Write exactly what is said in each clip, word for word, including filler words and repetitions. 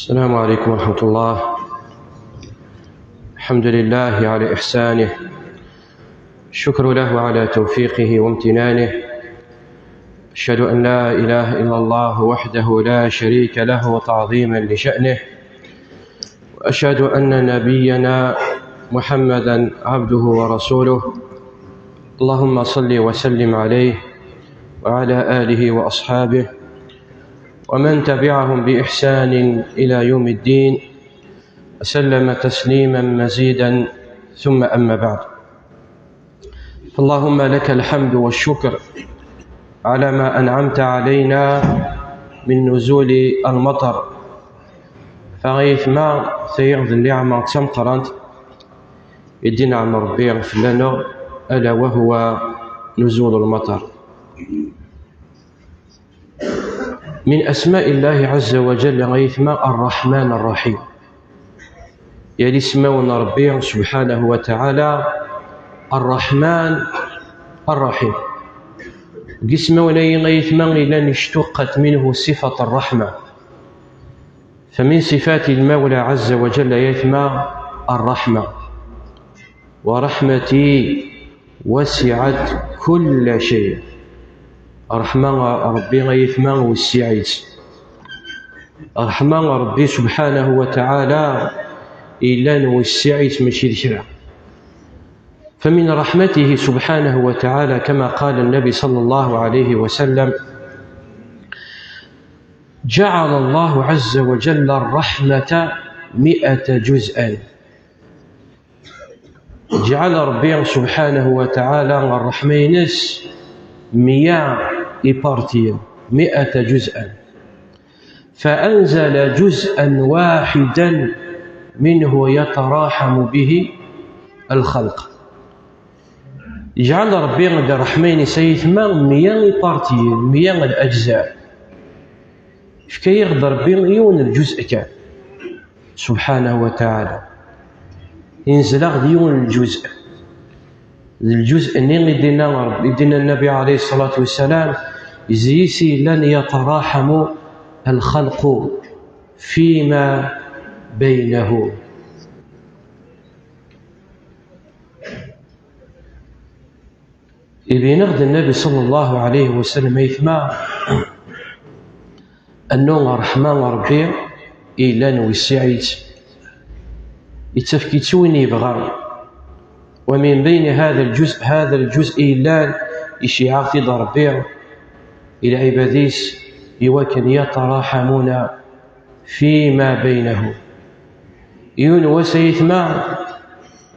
السلام عليكم ورحمة الله. الحمد لله على إحسانه، الشكر له على توفيقه وامتنانه. أشهد أن لا إله إلا الله وحده لا شريك له تعظيما لشأنه، وأشهد أن نبينا محمدا عبده ورسوله. اللهم صل وسلم عليه وعلى آله وأصحابه ومن تبعهم بإحسان إلى يوم الدين، وسلم تسليما مزيدا. ثم أما بعد، فاللهم لك الحمد والشكر على ما أنعمت علينا من نزول المطر. Fa ayetma, tayeɣ d nniɛma d tameqqrant i d-inɛem Ṛebbi fell-aneɣ, ألا وهو نزول المطر. من أسماء الله عز وجل, ayetma, الرحمن الرحيم. Yal ismawen n Ṛebbi subḥanahu wa taɛala, الرحمن الرحيم. Deg ismawen-agi, ayetma, yellan اشتقت منه صفة الرحمة. فمن صفات المولى عز وجل, ayetma, الرحمة. ورحمتي وسعت كل شيء. Ṛṛeḥma n Ṛebbi, ayetma, wessiɛ-itt. Ṛṛeḥma n Ṛebbi subḥanahu wa taɛala yellan wessiɛ-itt, mačči d kra. فمن رحمته سبحانه وتعالى كما قال النبي صلى الله عليه وسلم: جعل الله عز وجل الرحمة مئة جزءا. Yeǧɛel Ṛebbi subḥanahu wa taɛala ṛṛeḥma-ines meyya ipartiyen, مئة جزءا. فأنزل جزءا واحدا منه يتراحم به الخلق. Yeǧɛel Ṛebbi-d ṛṛeḥma-ines, ayetma, meyya ipartiyen, meyya الأجزاء. Yefka-yaɣ-d Ṛebbi yiwen n lǧuzء kan, subḥanahu wa taɛala. Inzel-aɣ-d yiwen n lǧuzء. D lǧuzء-nni i d-inna Ṛebbi, i d-inna Nnabi ɛalayhi ṣṣalatu wassalam, zzi-s yellan يتراحم الخلق فيما بينهم. Ibin-aɣ-d Nnabi ṣalla Llahu ɛalayhi wa sallam, ayetma, annu ṛṛeḥma n Ṛebbi yellan wessiɛ-itt, yettefk-itt i win yebɣa. ومن بين هذا الجزء, هذا الجزء yellan iceyyeɛ-aɣ-t-id Ṛebbi i lɛibad-is, iwakken يتراحمون فيما بينهم. Yiwen wass, ayetma,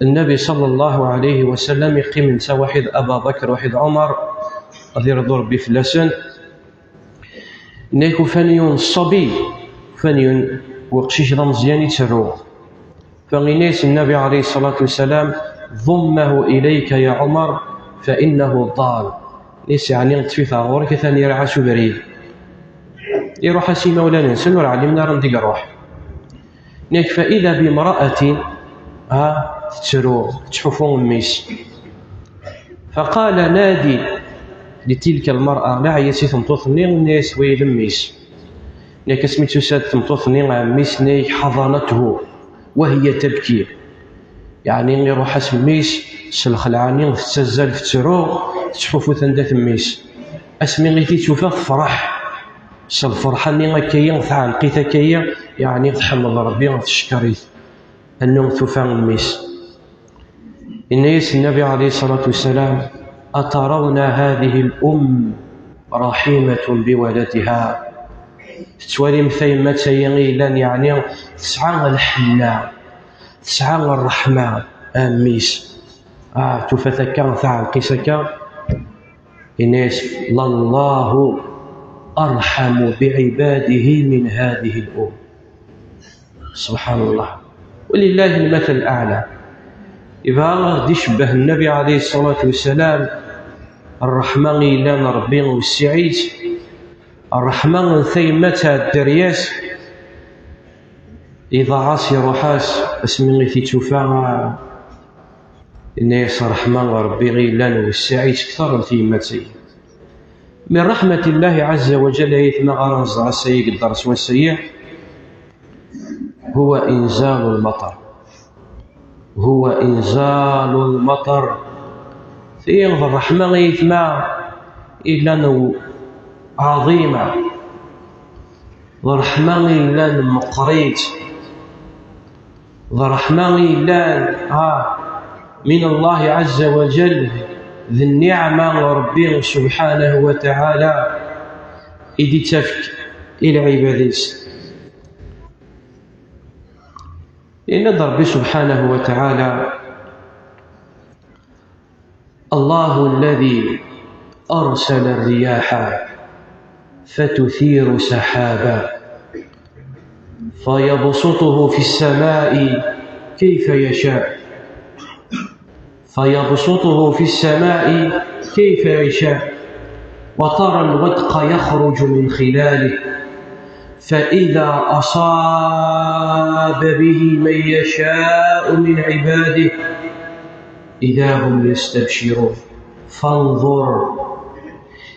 Nnabi ṣalla Llahu ɛalayhi wa sallam iqqim netta waḥid, Aba Bakr waḥid Ɛumar, ad irḍu Ṛebbi fell-asen. Nnek ufan yiwen ṣṣabi, ufan yiwen weqcic d ameẓyan itterru. Fa inna-yas Nnabi ɛalayhi ṣṣalatu wassalam: ضمه إليك يا عمر فإنه ضال. Inna-yas, yeɛni, ṭṭef-it ɣer ɣur-k, atan iraɛ-as ubrid. Iruḥ-as i imawlan-nsen, ur ɛlimen ara anda i iruḥ. Nnek فإذا بامرأة, ha, tettru, tettḥufu mmi-s. فقال: نادي لتلك المرأة, laɛi-yas i tmeṭṭut-nni, inna-yas: "Wayi d mmi-s." Nnek asmi d-tusa-d tmeṭṭut-nni ɣer mmi-s, nnek: حضنته وهي تبكي. Yeɛni iruḥ-as mmi-s s lxelɛa-nni, tettazzal, tettru, tettḥufu anda-t mmi-s. Asmi i t-id-tufa tefreḥ. S lferḥ-nni akka-yi, taɛenqit akka-yi, yeɛni tḥemmed Ṛebbi, teckeṛ-it. Annu tufa mmi-s. Inna-yas Nnabi ɛalayhi ṣṣalatu wassalam: أترون هذه الأم رحيمة بولدها؟ Tettwalim tayemmat-ayi i yellan, yeɛni tesɛa lḥenna, tesɛa ṛṛeḥma a mmi-s. Ah, tufa-t akka, taɛenq-is akka. Inna-yas: لله أرحم بعباده من هذه الأم. Subḥanallah. ولله المثل الأعلى. Ibɣa ad ɣ-d-icebbeh Nnabi ɛalayhi ṣṣalatu wassalam ṛṛeḥma i yellan Ṛebbi wessiɛ-itt, ṛṛeḥma n tayemmat ar dderya-s, iḍaɛ-as, iruḥ-as, asmi i t-id-tufa, inna-yas: ṛṛeḥma n Ṛebbi i yellan wessiɛ-itt kteṛ n tayemmat-ayi. من رحمة الله عز وجل, ayetma, ara nẓer ass-ayi deg dders wass-ayi, هو إنزال المطر. هو إنزال المطر. Ti d ṛṛeḥma ay aytma yellan ɛḍima. D ṛṛeḥma ay yellan meqqrit. D ṛṛeḥma ay yellan, ah, من الله عز وجل, d nniɛma n Ṛebbi subḥanahu wa taɛala i d-ittafk i lɛibad-is. Yenna-d Ṛebbi subḥanahu wa taɛala: الله الذي أرسل الرياح فتثير سحابا فيبسطه في السماء كيف يشاء، فيبسطه في السماء كيف يشاء، وترى الودق يخرج من خلاله، فإذا أصاب به من يشاء من عباده إذا هم يستبشرون. فانظر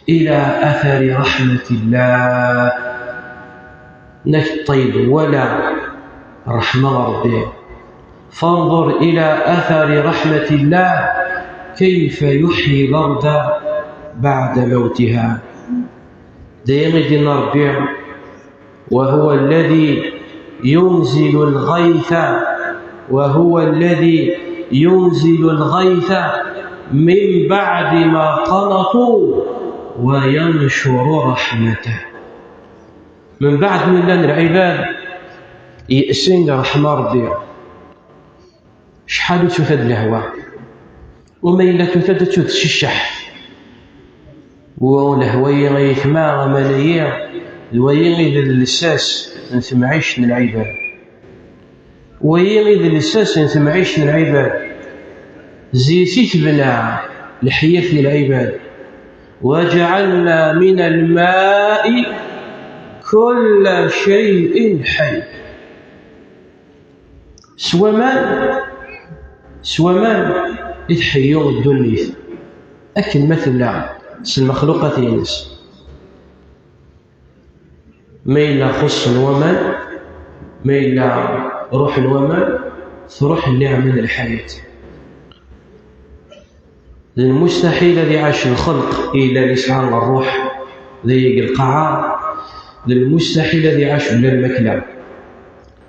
إلى أثر رحمة الله. Nekk ṭṭayed wala ṛṛeḥma n Ṛebbi. فانظر إلى أثر رحمة الله كيف يحيي الأرض بعد موتها. D aya i d-yenna Ṛebbi: وهو الذي ينزل الغيث، وهو الذي ينزل الغيث من بعد ما قنطوا وينشر رحمته. Mbeɛd mi llan lɛibad yeysen di ṛṛeḥma n Ṛebbi, acḥal ur tufa-d lehwa. U ma yella tufa-d, ad tud s cceḥ. U lehwa-yi ay aytma, aman-agi, d wayi i d llsas n temɛict n lɛibad. Wayi i d llsas n temɛict n lɛibad. Zzit i tebna leḥyat n lɛibad. وجعلنا من الماء كل شيء حي. S waman, s waman i tḥeyyu ddunit, akken ma tella s lmexluqat-ines. Ma yella xuṣṣen waman, ma yella ruḥen waman, truḥ nniɛma n lḥayat. D lmustaḥil ad iɛac lxelq i yellan yesɛa ṛṛuḥ deg lqaɛa, d lmustaḥil ad iɛac bla lmakla,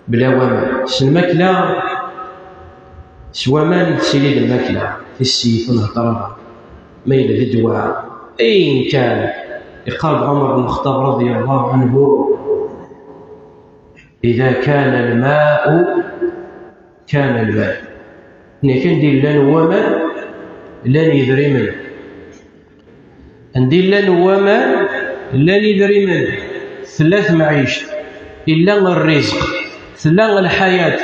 bla waman. S lmakla, s waman tettili-d lmakla, tissit, nhedder ara. Ma yella d ddwa, ayen kan, iqal-d Ɛumer bn Lxeṭṭab رضي الله عنه: إذا كان الماء كان المال. Nekk anda i llan waman, llan yedrimen. Anda i llan waman, llan yedrimen. Tella temɛict, illa ṛṛizq, tella lḥayat.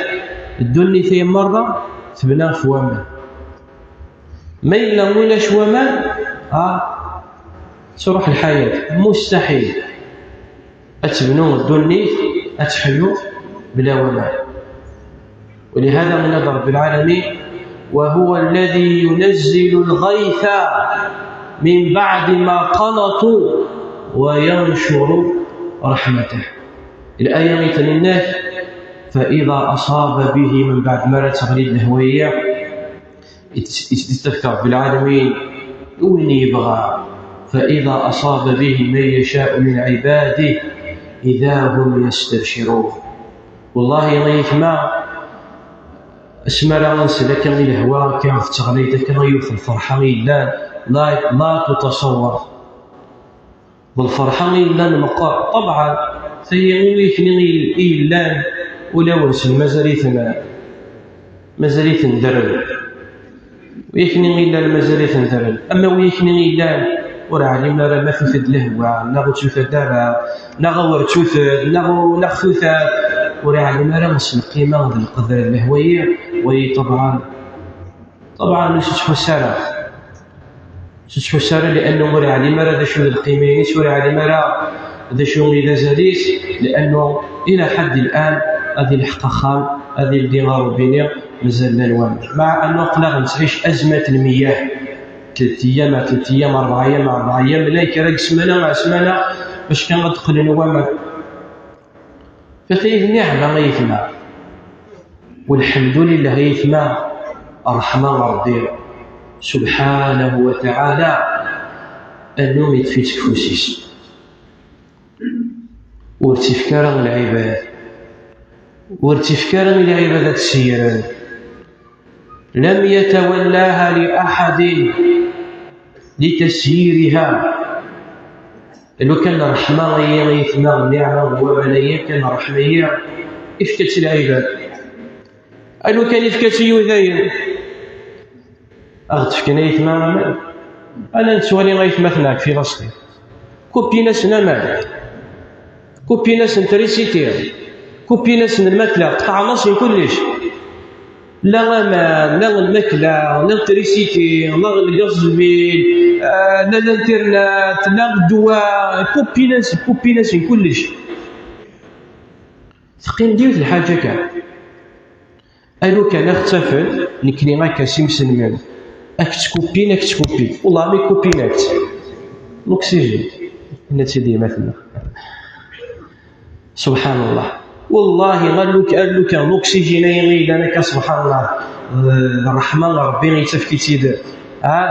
Ddunit-agi merra tebna ɣef waman. Ma yella ulac waman, ah, truḥ lḥayat. Mustaḥil ad tebnu ddunit, ad teḥyu bla waman. ولهذا من رب العالمين: وهو الذي ينزل الغيث من بعد ما قنطوا وينشر رحمته. الآية i d-tenna: فإذا أصاب به, mbeɛd mi ara teɣli lehwa-yi, yettefka Ṛebbi lɛalamin i win yebɣa. فإذا أصاب به من يشاء من عباده إذا هم يستبشرون. Wallahi, ay aytma, asmi ara nsel akka i lehwa, akka tettɣlay-d, akka yiwet n lferḥa i yellan, la, la تتصور. D lferḥ i yellan meqqer. Ṭebɛen, tayi i wikni i yellan ulawen-nsen mazal-iten, mazal-iten derren. Wikni i yellan mazal-iten derren. Ama wikni i yellan ur ɛlimen ara ma tuta-d lehwa, neɣ ur tuta-d ara, neɣ ur tuta-d, neɣ, neɣ tuta-d, ur ɛlimen ara s lqima d lqedr n lehwa-yi, wayi ṭebɛen. Ṭebɛen, ur tettḥus ara. Ur tettḥus ara, li'annu ur yeɛlim ara d acu d lqima-ines, ur yeɛlim ara d acu i d azal-is, li'annu ila ḥedd l'an ad ilḥeq axxam, ad ildi aṛubini, mazal llan waman. Meɛna aql-aɣ nettɛic azmat n lmiyah. Tlet ayyam ar tlet ayyam, rebɛa ayyam ar rebɛa ayyam, la yekker deg ssmana ar ssmana, bac kan ad d-qqlen waman. Fatayi d nniɛma ay aytma. Walḥemdulillah, ay aytma, ṛṛeḥma n Ṛebbi subḥanahu wa taɛala, annum yeṭṭef-itt deg ufus-is. Ur tt-ifka ara i lɛibad. Ur tt-ifka ara i lɛibad ad tt-seyren. لم يتولاها لأحد لتسييرها. Lukan ṛṛeḥma-agi, ay aytma, nniɛma n waman-agi, kan ṛṛeḥma-agi, ifka-tt i lɛibad. Lukan ifka-tt i Yudayen, a ɣ-d-fken, ay aytma, aman. Ala nettwali aytmaten-a deg Filasṭin. Kuppin-asen aman, kuppin-asen trisiti, kuppin-asen lmakla, qeṭɛen-asen kullec. La aman, la lmakla, la trisiti, la lgazbil, eh, la l'internet, la ddwa, kuppin-asen, kuppin-asen kullec. Teqqim-d yiwet lḥaǧa kan. Alu kan a ɣ-ttafen, nekni akka s imselmen, a k-ttkuppin, a k-ttkuppin. Wellah mi kuppin-ak-tt. L'oxygène. Inna-tt-id yemma-tneɣ. Subḥanallah. Wallahi, alu, alu kan l'oxygène-agi yellan akka, subḥanallah, d ṛṛeḥma n Ṛebbi i yettefk-itt-id. Ha?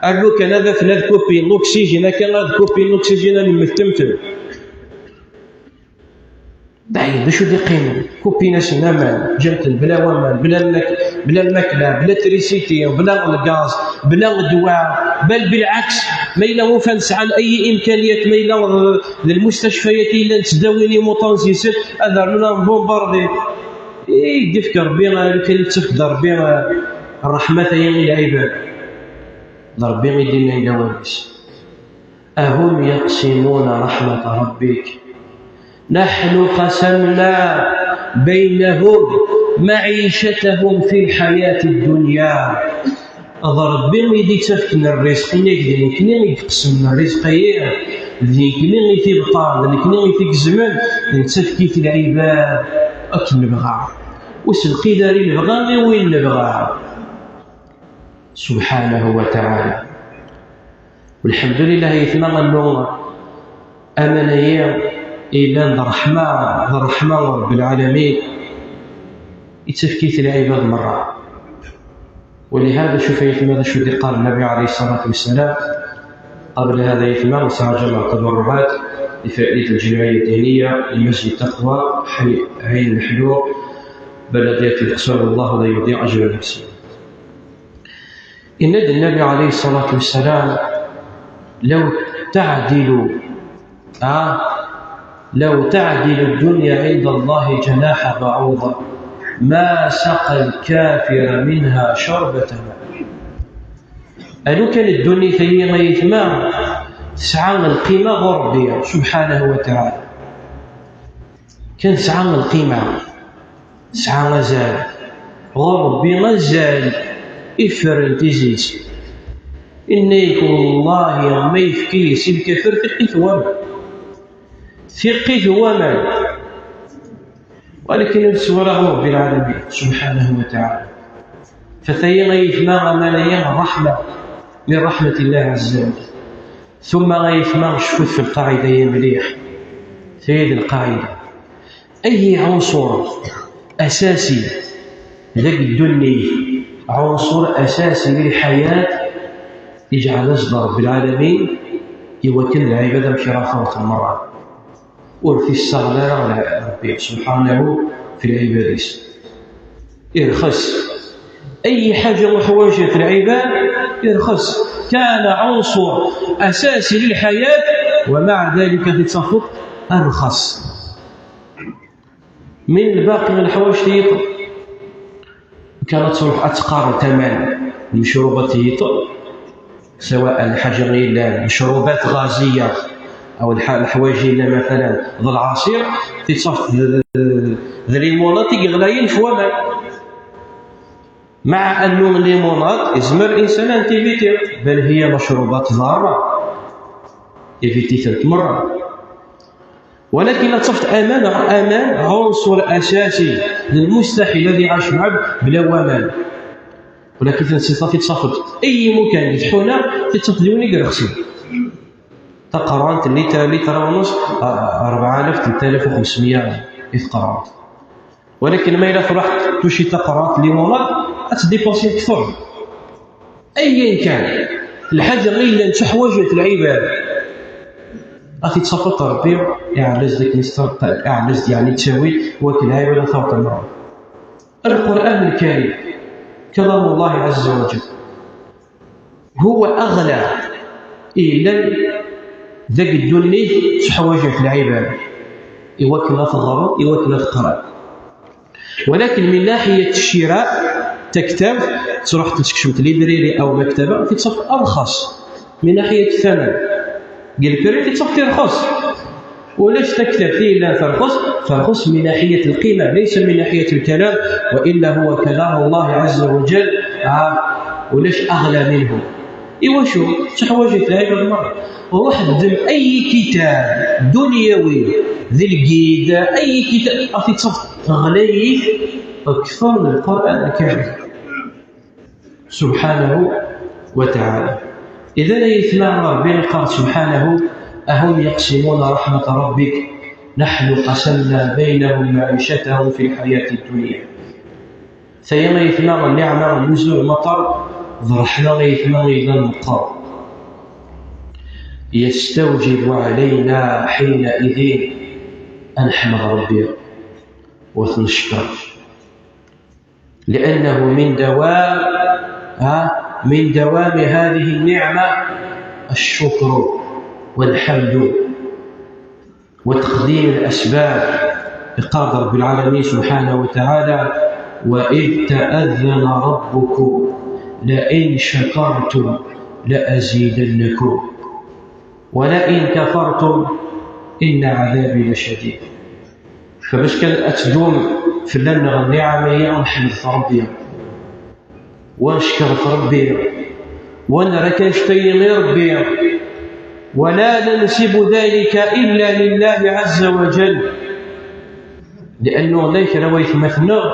Alu kan ad afen ad kuppin l'oxygène, akka ad kuppin l'oxygène, ad nemmet temtel. Dayen, d acu d-iqqimen? Kuppin-asen aman, ǧǧan-ten bla waman, bla lmak-, bla lmakla, bla trisiti, bla lgaz, bla ddwa, bal bilɛaks, ma yella ufan sɛan ay imkaniyat, ma yella d, d lmustacfayat i yellan ttdawin imuṭansi-sen, ad rnun ad mbumbardi. I d-ifk Ṛebbi, eh, lukan i d-tefk-d Ṛebbi, eh, ṛṛeḥmat-agi i lɛibad. D Ṛebbi i d-yennan deg awal-is. أهم يقسمون رحمة ربك نحن قسمنا بينهم معيشتهم في الحياة الدنيا. D Ṛebbi i d-ittafken rrizq-nni, d nekni i iqesmen rrizq-agi, d nekni i t-ibṭan, d nekni i t-igezmen, nettak-it i lɛibad akken nebɣa. Ur s-lqid ara i lebɣa i win nebɣa. Subḥanahu wa taɛala. Walḥemdulillah, ay aytma, annu aman-agi yellan d ṛṛeḥma, d ṛṛeḥma n Ṛebbi lɛalamin, yettefk-it i lɛibad merra. ولهذا شوف يا أيتما شو دي قال النبي عليه الصلاة والسلام. قبل هذا يا أيتما نسعى جمع التبرعات لفائدة الجمعية الدينية لمسجد تقوى حي عين الحلوق بلدية القصور، الله لا يضيع أجر المحسنين. Yenna-d Nnbi ɛalayhi ṣṣalatu wassalam: لو تعدل، ah, لو تعدل الدنيا عند الله جناح بعوضة ما سقى الكافر منها شربة ماء. Alu kan ddunit-agi, ay aytma, tesɛa lqima ɣur Ṛebbi subḥanahu wa taɛala. Kan tesɛa lqima. Tesɛa azal. Ɣur Ṛebbi azal ifren tizit. Inna-yak: wallahi, ma yefka-yas i lkafir tiqqit waman. Tiqqit waman. Walakin ur t-ittwali ara Ṛebbi lɛalamin, subḥanahu wa taɛala. Fatayi ay aytma, aman-agi ṛṛeḥma, min ṛeḥmatillahi ɛazza wa jall. Tumma ay aytma, cfut fi lqaɛida-ya mliḥ. Tayi d lqaɛida. Ay ɛunṣur asasi deg ddunit, ɛunṣur asasi di lḥayat, iǧɛel-as-d Ṛebbi lɛalamin i wakken lɛibad amek ara ffɣen merra. Ur t-issaɣel ara Ṛebbi subḥanahu fi lɛibad-is. Irxes. Ay ḥaǧa uḥwaǧ fi lɛibad, irxes. كان عنصر أساسي للحياة، ومع ذلك tettafeḍ rxes. Min lbaqi n leḥwayeǧ tiyiḍ, kan ad truḥ ad teqqareḍ aman, lemcrubat tiyiḍ, سواء lḥaǧa yellan lecrubat ɣaziya, aw lḥa-, leḥwayeǧ yellan, matalan, d lɛaṣir, tittafeḍ d, d, d limunat i yeɣlayen f waman. مع أنه limunat yezmer linsan ad tent-iviti, bal hiya macrubat ḍarra, iviti-tent merra. Walakin ad tafeḍ aman, aman ɛunṣur asasi, d lmustaḥil ad iɛac lɛebd bla waman. Walakin tittafeḍ, tittafeḍ i yimukan di tḥuna, tittafeḍ yiwen i irexsen. Taqerɛunt n litra, litra u nus, a, rebɛa alaf, tleṭṭa alaf u xemsmya i tqerɛunt. Walakin ma yella truḥ tuci taqerɛet limonad, ad tdipensy kter. Ayen kan lḥaǧa i yellan ttuḥwaǧent lɛibad, ad t-id-tafeḍ Rebbi iɛellez-d akken isteqqa, iɛellez-d yeɛni ttawi wakken lɛibad ad taweḍ lmeṛṛa. Lqur'an Lkarim, kalam Allah Azza wa Jal, huwa aɣla i yellan deg ddunit ttuḥwaǧent lɛibad i wakken ad teɣreḍ, i wakken ad teqreḍ. Walakin min naḥiyat ccira, taktabt, truḥ tekcem libriri aw maktaba, ad tt-tafeḍ arxas min naḥiyat thaman. Deg lpiri ad tt-tafeḍ tirxes. Ulac taktabt i yellan terxes, terxes min naḥiyat lqima, laysa min naḥiyat lkalam, wa illa huwa kalam Allah Azza wa Jal, ah, ulac aɣla minhu. Iwacu? Ttuḥwaǧent lɛibad merra. Ruḥ ddem ay kitab dunyawi, d lgid, ay kitab, ad t-tafeḍ ɣlayit kter n Lqur'an Lkarim. Subḥanahu wa taɛala. Idan ay aytma, Rebbi iqqar subḥanahu: أهم يقسمون رحمة ربك نحن قسمنا بينهم معيشتهم في الحياة الدنيا. Tayi ay aytma, nniɛma n nuzul lmaṭer d ṛṛeḥma ay aytma yellan meqqer. يستوجب علينا حينئذ أن نحمد ربي وتنشكر، لأنه من دوام، ها، من دوام هذه النعمة الشكر والحمد وتقديم الأسباب. Iqqar-d Rebbi lɛalamin subḥanahu wa taɛala: وإذ تأذن ربكم لئن شكرتم لأزيدنكم ولئن كفرتم إن عذابي لشديد. Fa bac kan ad tdum fell-aneɣ nniɛam-agi, ad nḥemdet Rebbi, wa ncekker Rebbi, wa nerra kan ccetayni i Rebbi, ولا ننسب ذلك إلا لله عز وجل. Liannu llan kra n waytmaten-nneɣ,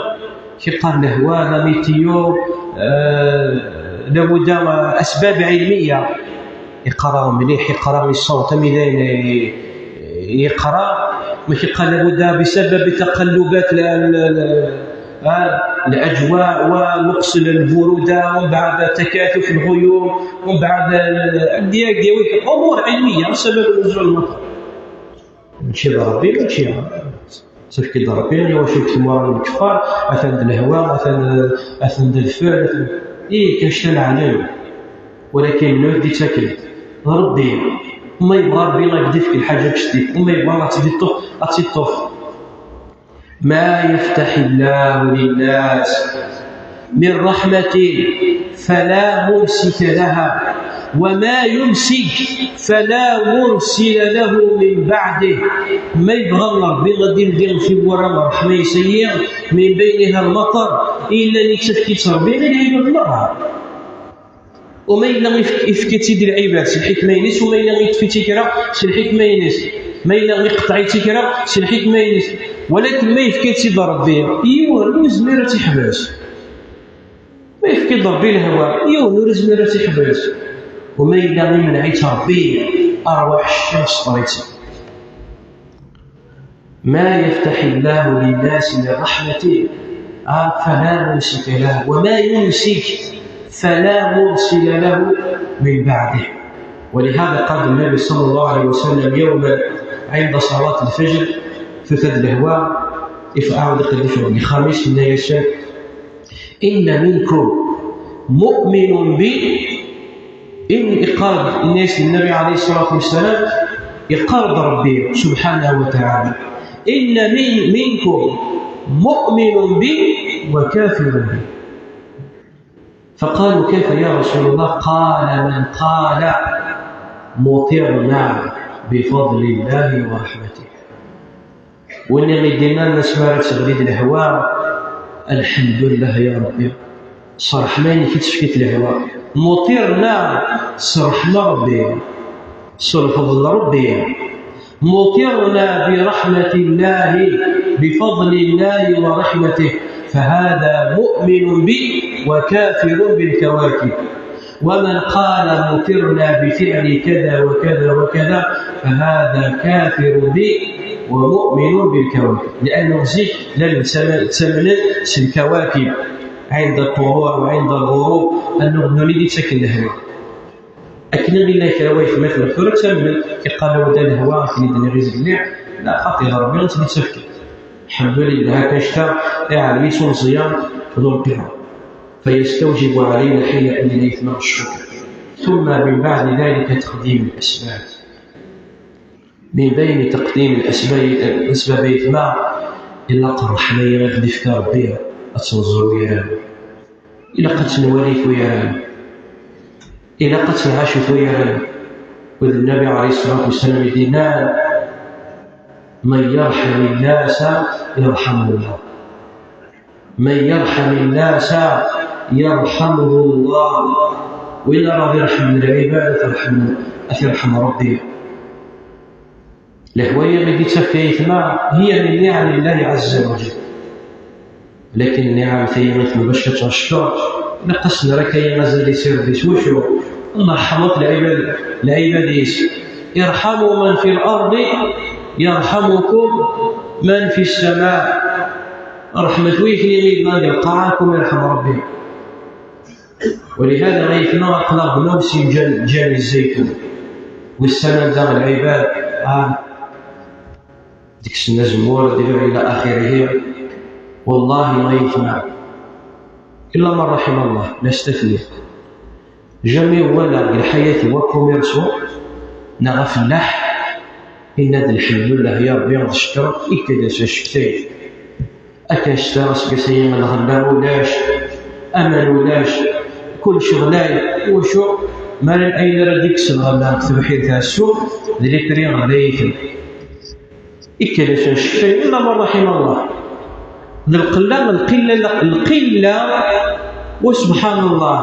kif qqaren lehwa, la météo, eh, labuda, eh, asbab ɛilmiya. Iqra mliḥ, iqra, yessaweḍ am dayen, eh, yeqra, ma kif qqar labuda بسبب تقلبات ال-، ال-، ال-، ah, الأجواء ونقص البرودة، ومن بعد تكاثف الغيوم، ومن بعد، eh, أمور علمية، سبب نزول المطر. Mačči d Rebbi, mačči. Tefk-d Rebbi, i wacu deg tmura n lkeffar, atan d lehwa, atan, atan d adfel, atan, ih, kan cta n ɛlam. Walakin nut d-ittaken. D Rebbi. Ma yebɣa Rebbi ad k-d-ifk lḥaǧa ad k-tt-id-ifk. Ma yebɣa ad tt-id-iṭṭef, ad tt-iṭṭef. ما يفتح الله للناس من رحمة فلا ممسك لها، وما يمسك فلا مرسل له من بعده. Ma yebɣa Rebbi ad d-ildi tiwwura n ṛṛeḥma-is-agi, من بينها المطر, illa ad k-tt-ifk Rebbi i lɛibad merra. Uma yella ifk-, ifka-tt-id i lɛibad s lḥikma-ines, uma yella iṭṭef-itt i kra s lḥikma-ines, ma yella iqeṭṭeɛ-itt i kra s lḥikma-ines. Walakin ma yefka-tt-id Rebbi, yiwen ur yezmir ad tt-iḥbes. Ma yefka-d Rebbi lehwa, yiwen ur yezmir ad tt-iḥbes. Uma yella imenɛ-itt Rebbi, arwaḥ ccan sṭer-itt. ما يفتح الله للناس من رحمة، آه، فلا ممسك له، وما يمسك فلا مرسل له من بعده. ولهذا قال النبي صلى الله عليه وسلم يوما عند صلاة الفجر: Tuta-d lehwa, if-, ɛawed iqeddef deg ixxam-is, yenna-yasen: إن منكم مؤمن بي. إن, iqqar-d, yenna-yas Nnabi ɛalayhi ṣṣalatu wassalam, iqqar-d Rebbi subḥanahu wa taɛala: إن من, منكم مؤمن بي وكافر بي. فقالوا: كيف يا رسول الله؟ قال: من قال: مطرنا بفضل الله ورحمته. Win i d-yennan asmi ara d-teɣli lehwa: Lḥemdullah ya Rebbi, s ṛṛeḥma-inek i d-tefkiḍ lehwa. Muṭirna, s ṛṛeḥma Ṛebbi, s lfeḍl Ṛebbi. مطرنا برحمة الله، بفضل الله ورحمته، فهذا مؤمن بي وكافر بالكواكب. ومن قال: مطرنا بفعل كذا وكذا وكذا، فهذا كافر بي ومؤمن بالكواكب، لأنه zik llan ttamnen s lkawakib عند الطلوع وعند الغروب, annu nuni di ttaken lehwa. Akken i llan kra waytmaten tura ttamnen, iqqal-awen-d lehwa akken i d-nniɣ i zgelli, la xaṭi d Rebbi i tt-id-ittefken. Lḥemdulillah, akka ccta iɛlem-itt umeẓyan d umeqqran. فيستوجب علينا حينئذ أيتما الشكر. ثم من بعد ذلك تقديم الأسباب. من بين تقديم الأسباب, الأسباب أيتما, ilaq ṛṛeḥma i ɣ-d-ifka Rebbi ad tt-nẓer wayra-nneɣ. Ilaq ad tt-nwali wayra-nneɣ. Ilaq ad tt-nɛac wayra-nneɣ. U d Nnabi ɛalayhi ṣṣalatu wassalam i d-yennan: من يرحم الناس يرحمه الله. من يرحم الناس يرحمه الله. Win ara ɣ-irḥemen lɛibad, ad t-irḥem, ad t-irḥem Rebbi. Lehwa-ya i d-ittefka aytma, هي من نعم الله عز وجل. Lakin nniɛam-agi i tebɣa ad tt-neckeṛ, ilaq ad as-nerr akka azal i Si Rebbi. S wacu? Nṛeḥmeḍ lɛibad, lɛibad-is. ارحموا من في الأرض يرحمكم من في السماء. Ṛeḥmet wid i yellan di lqaɛa, ad ken-irḥem Ṛebbi. ولهذا aytma, aql-aɣ deg Mawsim Ǧan-, Ǧani Zzaytun. Wissen anda lɛibad, ah, deg-sen azemmur, deg ila axirihi. Wallahi, aytma, illa man raḥima Allah, la stafni. Jamais walaɣ deg lḥayat-iw akummersu neɣ afellaḥ yenna-d: "Lḥemdullah ya Rebbi, ad cekkreɣ, ikad-as acektay." Akken ccta aseggas-agi, lɣella ulac, aman ulac, kullec ɣlay. Iwacu? Mi ara, ayen ara d-ikkes lɣella deg tebḥirt-a, ssuq d les prix ɣlayen. Ikad-as acektay, illa man raḥima Allah. D lqella, lqilla, lqilla, wa subḥan Allah.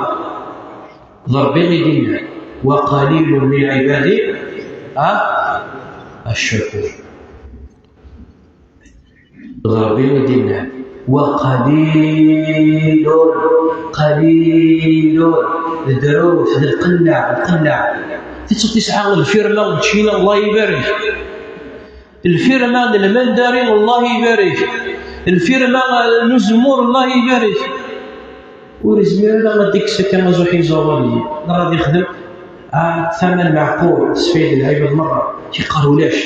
D Ṛebbi i d-yenna: "وقليل من عبادي، ah, الشكور." D Ṛebbi i d-yenna: "وقليل، قليل." D drus, d lqella, lqella. Tettuḍ tesɛa lfirma n tčina, Allah ibarek. Lfirma n lmandari, Allah ibarek. Lfirma n uzemmur, Allah ibarek. Ur izmir ara ad d-ikkes akka azuḥ iẓawaliyen, neɣ ad ixdem, ah, tama n meɛqul, sfayed lɛibad merra, yeqqar ulac.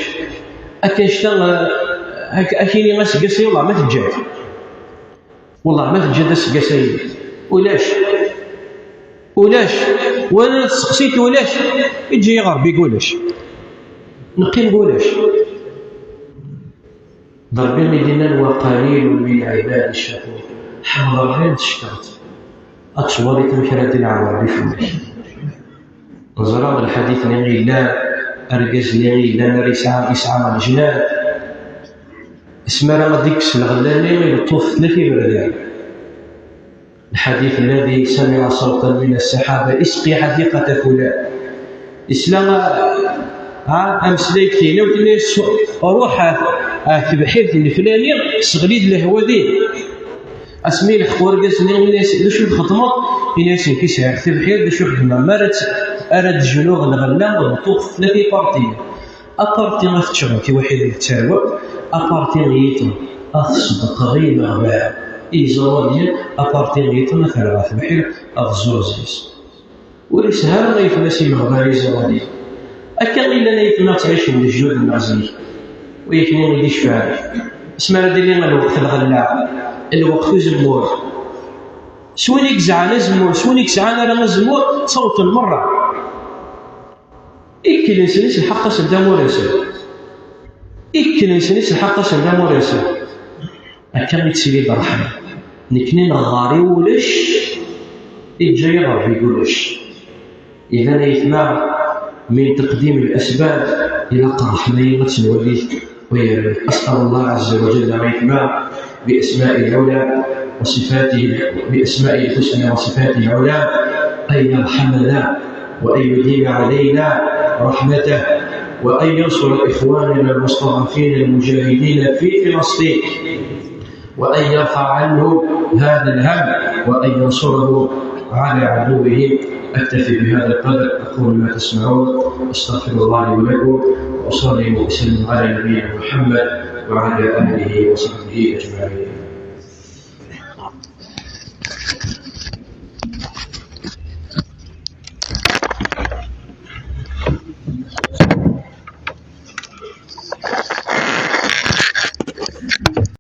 Akka ccta, ah, ak-, akini aseggas-a, wallah ma teǧǧa-d. Wallah ma teǧǧa-d aseggas-a, ulac. Ulac. Wala tseqsit ulac. Iǧǧa-yi Ṛebbi deg ulac. Neqqim deg ulac. D Ṛebbi i d-yennan: "وقليل من عبادي الشكور." Ḥmed Ṛebbi n tcekkert. Ad twaliḍ amek ara d-ineɛm Ṛebbi fell-ak. Neẓra lḥadit-nni yellan, argaz-nni yellan ara yesɛa, yesɛa leǧnan. Asmi ara ad d-ikkes lɣella-nni, ibeṭṭu-t tlata iberdan. الحديث الذي سمع صوتا من السحابة: "اسقي حديقة فلان." Isla, ha, ameslay deg tegnawt-nni, ruḥ ar, ar tebḥirt n leflani, seɣli-d lehwa din. Asmi yelḥeq urgaz-nni, yenna-yas: "D acu i txeddmeḍ?" Yenna-yas: "Nekk sɛiɣ tebḥirt, d acu i xeddmeɣ? Mi ara tt-, ara d-jnuɣ lɣella, beṭṭuɣ tlata ipartiyen. Aparti ad t-ččeɣ nekk waḥid deg tarwa, aparti n yiḍ ad t-sbeqreɣ i yimeɣban, i iẓawaliyen, aparti n yiḍ ad t-rreɣ ɣer tebḥirt, ad ẓẓur zzi-s." Ur yesɛi ara aytma-s imeɣban iẓawaliyen. Akka i llan aytma ttɛicen lejdud-nneɣ zik. Wi akken i d-icfan. Asmi ara d-tili lweqt lɣella, lweqt uzemmur. S win i yesɛan azemmur, s win i yesɛan ara azemmur, ttawḍen merra. Ikkelsen-is lḥeqq-asen d amur-nsen. Ikkelsen-is lḥeqq-asen d amur-nsen. Akka i ttili d ṛṛeḥma. Nekni neɣɣar i wulac, iǧǧa-yaɣ Ṛebbi deg wulac. Iban aytma, min teqdim l-asbab, ilaq ṛṛeḥma-yi ad tt-nwali. أسأل الله عز وجل أيتما بأسماء العلى وصفاته، بأسماء الحسنى وصفاته العلى، أن يرحمنا وأن يديم علينا رحمته، وأن ينصر إخواننا المستضعفين المجاهدين في فلسطين، وأن يرفع عنهم هذا الهم، وأن ينصرهم وعلى عدوه. أكتفي بهذا القدر، أقول ما تسمعون، أستغفر الله لي ولكم، وأصلي وأسلم على نبينا محمد وعلى آله وصحبه أجمعين.